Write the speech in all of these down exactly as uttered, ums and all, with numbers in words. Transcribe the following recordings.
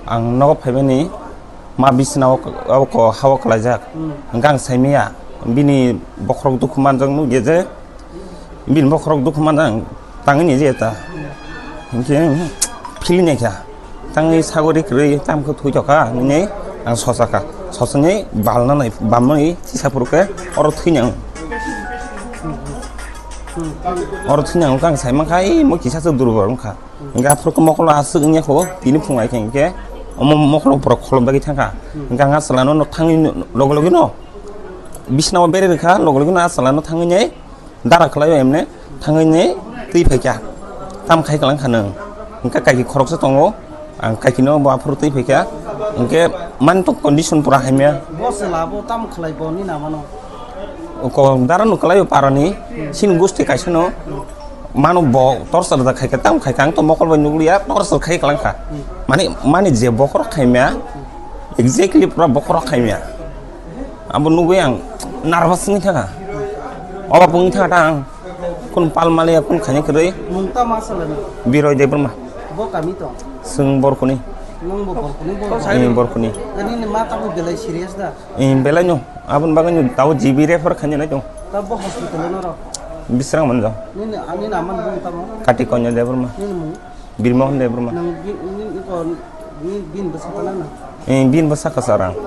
Ang nogo phaimani ma bisina o, o ko hawa kalaijak. Hmm. Hingke ang saimaya, bini bokhorok dukhu manjak nukya je, bini bokhorok dukhu manjak tangwi ni je ta. Hingke philini kha, tangwi sagori kwrwi tamkhe thwi tokha, hwnwi ang sochakha. Sochani balna nai, bamnani chisa phuru khe oro thwini ang. Oro thwini ang khe ang saimankha, ei mo kisa se durbol wngkha. Hingke aphuru khe mokolo aswk wngya kho, tini phung ai khe hingke omo mokolo borok kholop bagwi thangkha. Hingke ang a chwla no thangwi loge loge no bisina o bere rwkha, loge loge no a chwla no thangwi nai dara khlai o emne thangwi nai twi phaikha. Tam khai klang kha nwng. Hingke kaiki khoroksa tongo, ang kaiki no bo aphuru twi phaikha. Hingke man to condition pura hamya. Bo chwla bo tam khlai bo ni nama no? Ko dara no khlai o parani, sin gusti kaisa no. Mano bo torchar da khai ka, tam khai ka, ang to mokol bai nukliya, torchar khai ka lang kha. Hmm. Mani, mani je bokhorok khaimya, exactly pura bokhorok khaimya. Abo nugwi ang nervous wngwi thangkha. Obo wngwi thangkha ta ang. Kun pal maliya, kun khaina kwrwi. Mung tamo aswlano? Biroy Debbarma. Bo kami to? Chwng Borkuni. Nwng bo Borkuni, bo? Ni Borkuni. Ani ni ma tamo belai serious da? Em, belai no. Aboni bagwi no tabo G B refer khaina nai tong. Tabo hospital no ro? Bisrang manjo. Nini, ani naman bung tamo? Kati Konya Debbarma. Nini mung? Birmohon Debbarma. Nang bi-, ni, ni ko, ni bin bwsa kana na? Eh, bin bwsa ka sarang.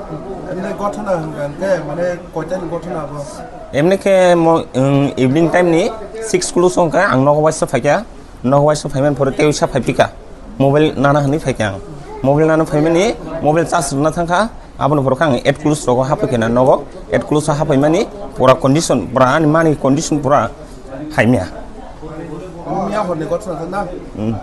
Emne gothona hwnka hwnkhe, mane koitani gothona abo? Emne khe mo, um, evening time ni six kulu song kha ang nogo waisa phaikha. Nogo waisa phaiman pore tei waisa phaipikha. Mobile nana hwnwi phaikha ang. Mobile nana phaimani, mobile charge rwna thangkha. Aboni pore khe ang eight kulu rogo haphaikha na nogo. Eight kulu sa haphaimani pura condition, pura ani mani condition pura haimya. Miya horni gothona na? Hmm.